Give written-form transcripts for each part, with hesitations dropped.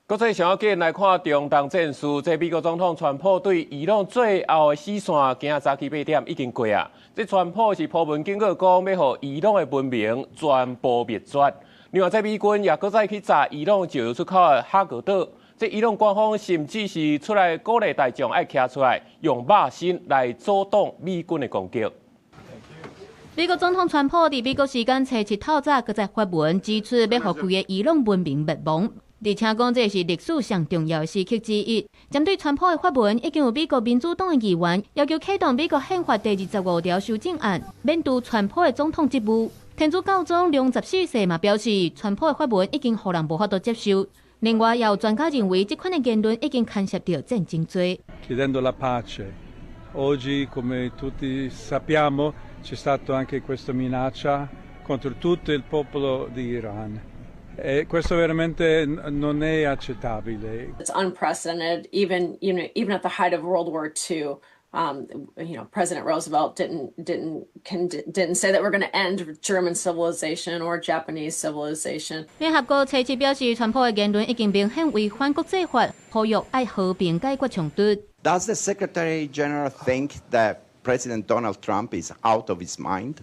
國際上要緊來看中東戰事，這美國總統川普對伊朗最後的死線，今仔早起8點已經過啊。這川普是鋪文警告講，欲予伊朗的文明全部滅絕。另外，這美軍也閣再去炸伊朗石油出口的哈格島。這伊朗官方甚至是出來鼓勵大眾愛徛出來，用肉身來阻擋美軍的攻擊。美國總統川普佇美國時間初七透早，閣再發文指出，欲予規个伊朗文明滅亡。而且講這是歷史上重要的時刻之一。針對川普的發文，已經有美國民主黨的議員要求啟動美國憲法第25條修正案，免除川普的總統職務。天主教宗良十四世嘛表示，川普的發文已經予人無法度接受。另外，也有專家認為，這款的言論已經牽涉到戰爭罪。 Chiedendo la pace. Oggi, come tutti sappiamo, c'è stata anche questa minaccia contro tutto il popolo di Iran. E questo veramente non è accettabile. It's unprecedented, even at the height of World War II. President Roosevelt didn't say that we're going to end German civilization or Japanese civilization. 聯合國初七表示，川普的言論已經明顯違反國際法，呼籲愛和平解決衝突。 Does the Secretary General think that President Donald Trump is out of his mind?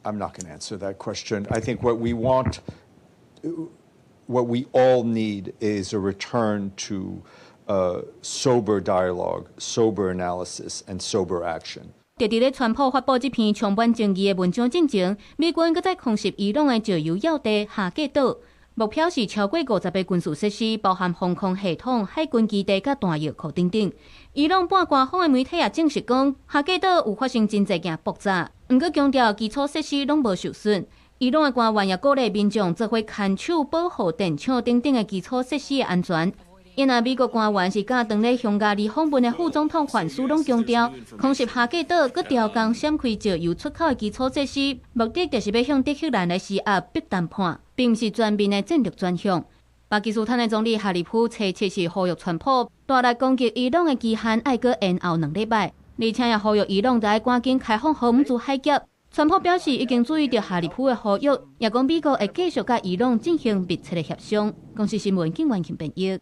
I'm not going to answer that question. I think what we want, what we all need is a return to sober dialogue, sober analysis, and sober action. 佇咧川普發布這篇充滿爭議的文章進前，美軍閣再空襲伊朗的石油要地哈格島，目標是超過50個軍事設施，包含防空系統、海軍基地佮彈藥庫等等。伊朗半官方的媒體也證實講，哈格島有發生真濟件爆炸，毋過強調基礎設施攏無受損。伊朗的官員也鼓勵民眾做伙牽手保護電廠等等的基礎設施的安全。因為美國官員是佮當咧匈牙利訪問的副總統范斯攏強調，空襲哈格島閣調工閃開石油出口的基礎設施，目的就是欲向德黑蘭來施壓逼談判，並毋是全面的戰略轉向。巴基斯坦的總理哈里夫初七是呼籲川普大力攻擊伊朗的期限愛閣延後2禮拜，而且也呼籲伊朗愛趕緊開放荷姆茲海峽。川普表示已經注意到哈里夫的呼籲，也講美國會繼續佮伊朗進行密切的協商。公視新聞，景元慶編譯。